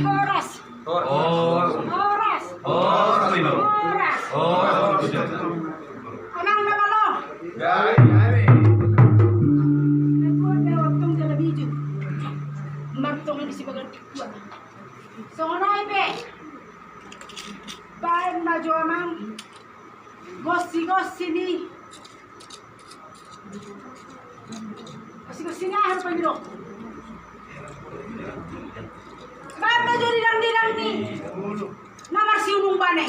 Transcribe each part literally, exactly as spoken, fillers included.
Horas. Horas. Horas. Horas. Horas. Amang na malo. Gabe, gabe. Natua pe au antong jala bijut. Martonga di sibagan tua. Songon i pe. Baen ma jo amang. Gosi-gosi ni. Gosi-gosi ni aha rupani do. Baen ma jo didang-didang ni na marsiulung bane.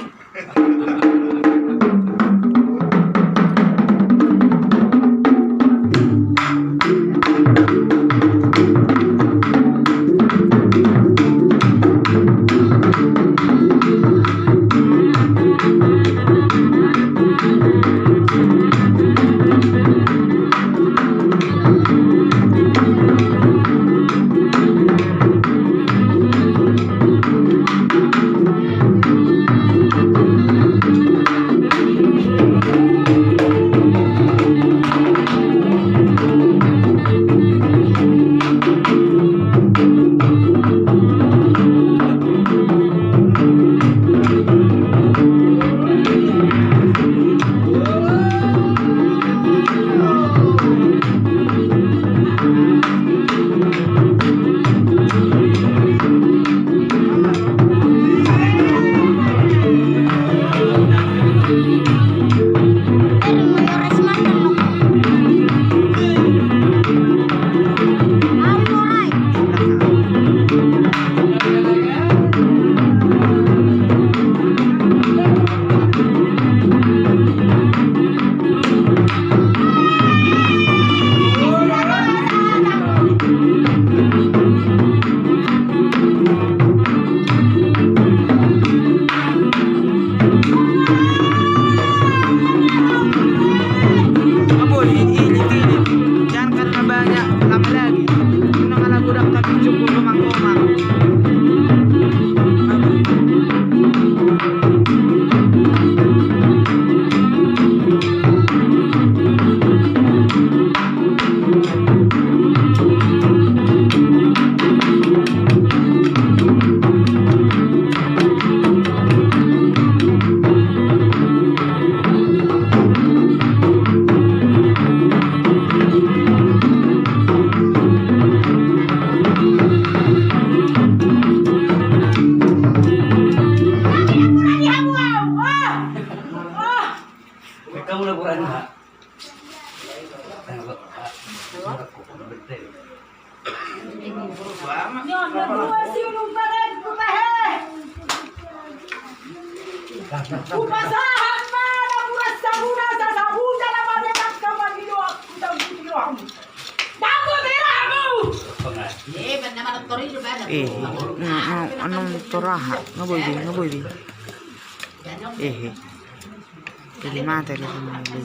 Hupasahat ma napuran saguna sasaguta na mate angka pangidoanku, tangkuti rohamu. Tangkuti rohamu. Eh, nga, nga, anong toraha? Nga boi be, nga boi be. Eh, eh. Jadi mate lu sama lu.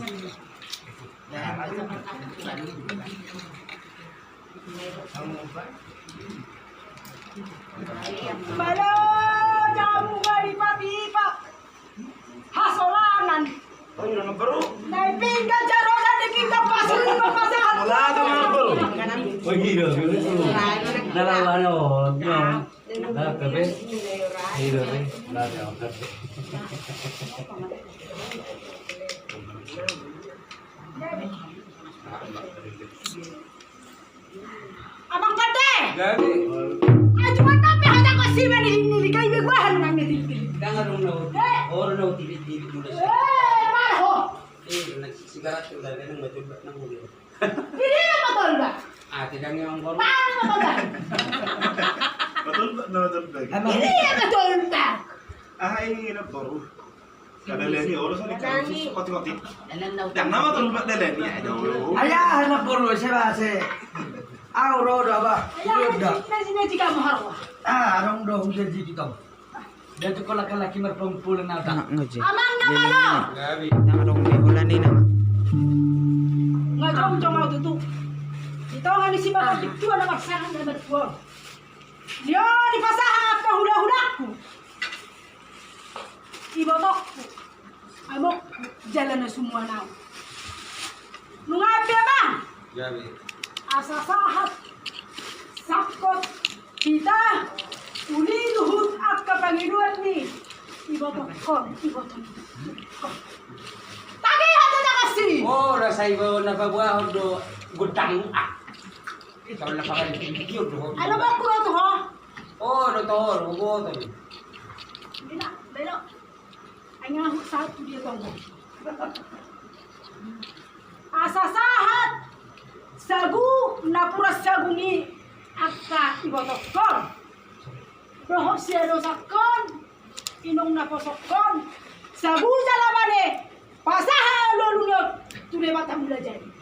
Malo, jamu nga dipatipa. Hasolangan. Na i pinggan jaro, na i pinggan pasu, i ma pasahat. Wah, gila, gila. Dalam mana, oh, no. Dalam, tapi, gila, be. Dalam, tapi. Amang Pande! Gabe. Ayo, cuma tapi hanya kau sih, mana ini, ini, kayak gue bahan, mana ini, ini. Jangan dong, no. Eh. Orang no, tilik, tilik, udah. Eh, mana, ho? Eh, nak sigaret udah, kan, nggak coba, nang, udah. Ini apa, tolba? Ah, tidak, yang baru. Mana, tolba? Betul, Pak, no, tolba. Ini apa, tolba? Ah, ini, ini baru. Kadalani, olo, soni, koti-koti. Yang nama tolba dalani, ayo. Aya, anak porlu, siapa, se. Au, ro, do, apa? Aya, udah. Sini, sini, sini, kamu harus. Ah, orang do, udah, jadi kamu. Dia tuh kalau laki-laki marpengumpulan, ada. Anak ngaji. Amang, nama lo? Gabe. Tangga dong, di holan ini, nama. Nggak tahu, cuma tutu. Di tengah di si bapak, di tua, nama sana, nama tua. Dia dipasahat, apa hula-hulaku. Ibotokku, amokku, jala na sumuan au. Nunga pe, Amang. Gabe. Asa sahat, sangkot, hita, uli luhut angka pangidoan ni ibotokkon, ibotokku. Tagi hata takasi. Oh, rasa ibo na pabuahon do godang, ah. Ito na pakai video do. Alo, bokku do tu ho. Oh, do to ho, do ho to. Bela, bela. Ai nga husahat tu dia tonggo. Asa sahat sagu napuran sagu ni angka ibotokkon dohot siadosakkon, inong naposokkon, sagu jala mate pasahat alualu ni on tu Debata Mulajadi.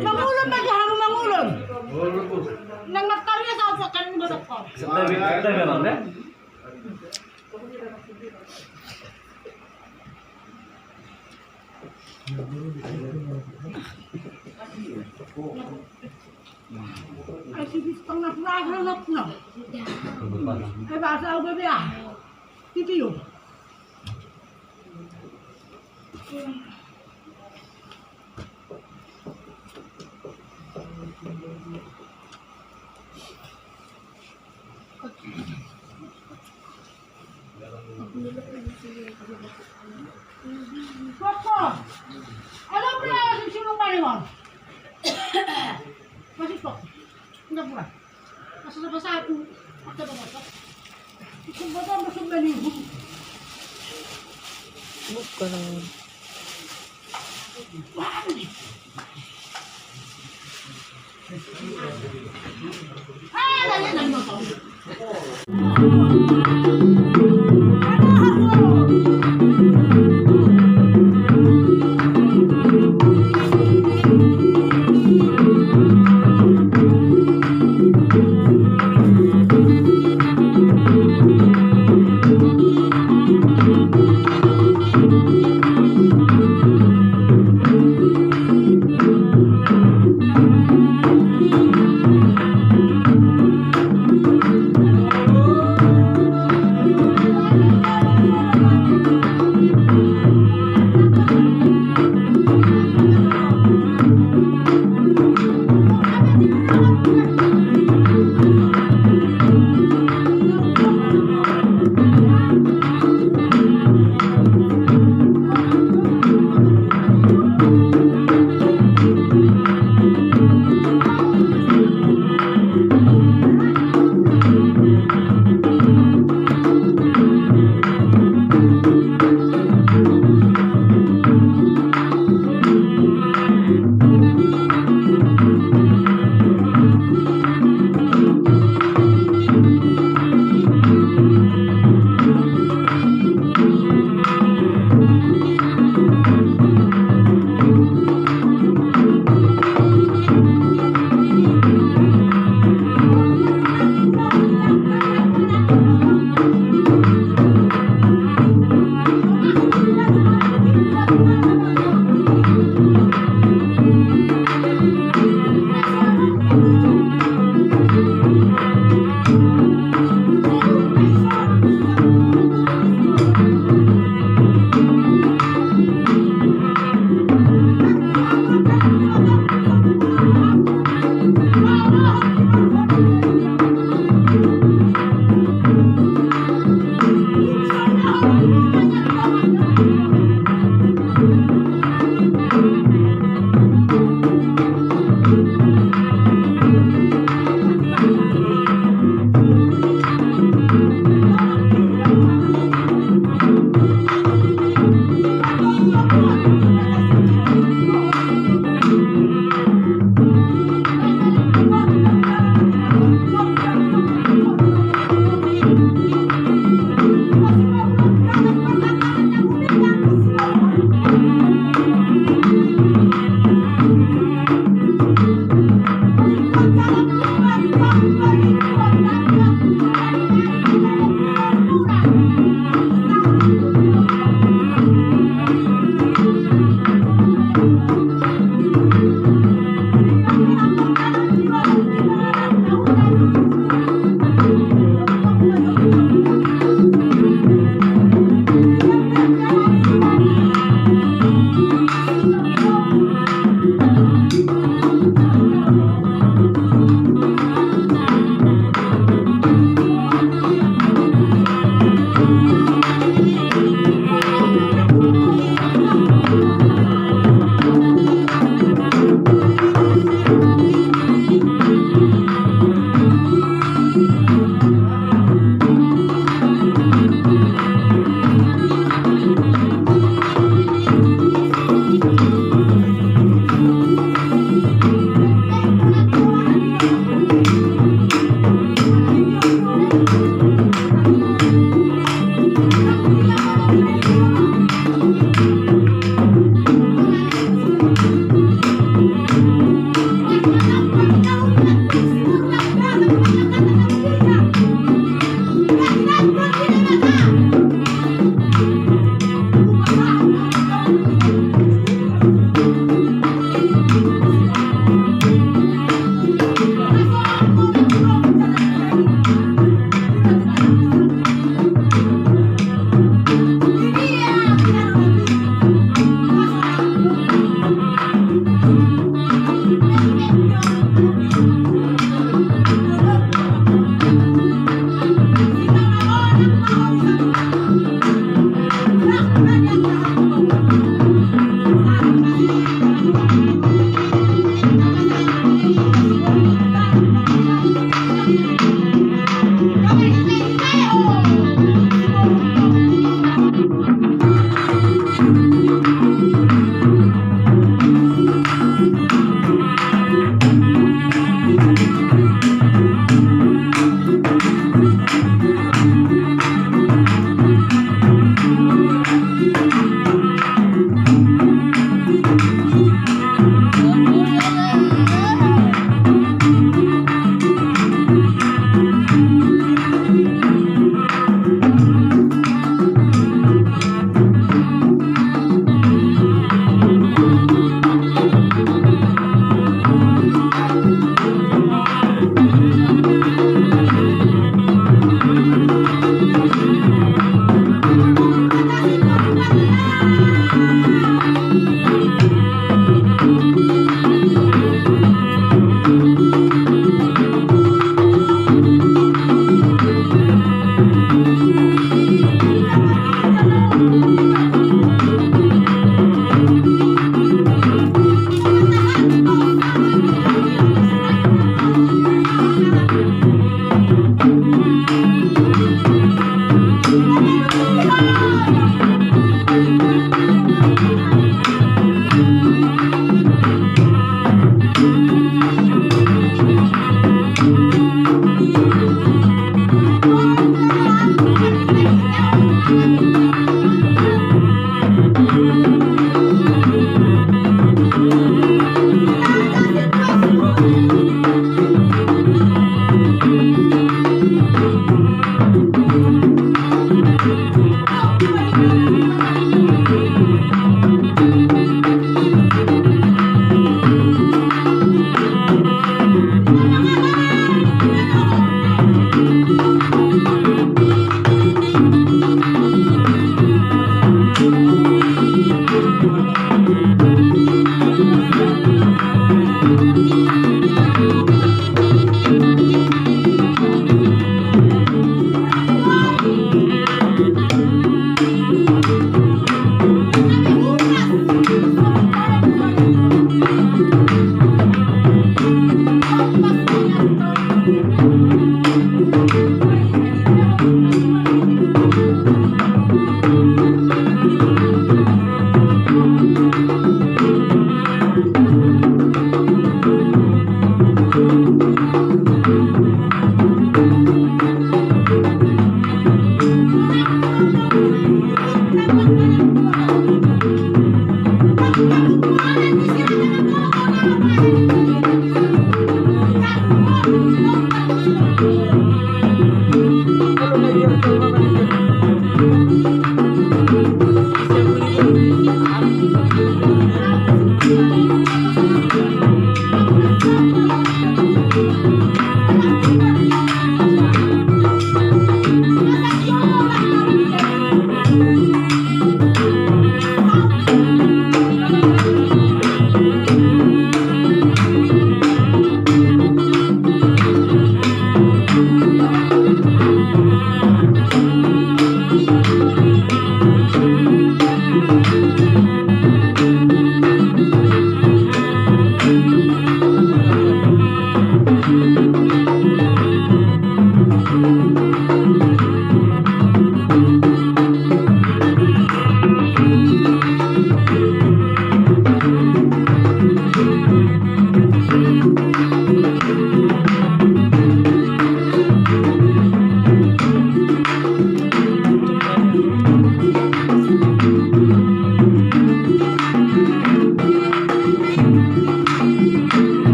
Mangulon ma jo hamu, mangulon. Nang martarias au, pakan ni bodok ko. Ai sibis tong na pura anak na. Ai bahasa au bebe ah. Titio. Koko, alo pura masuk sini paling on. Masuk kok. Enggak pura. Masuk apa satu? Apa apa? Itu bukan masuk menipu. Bukan.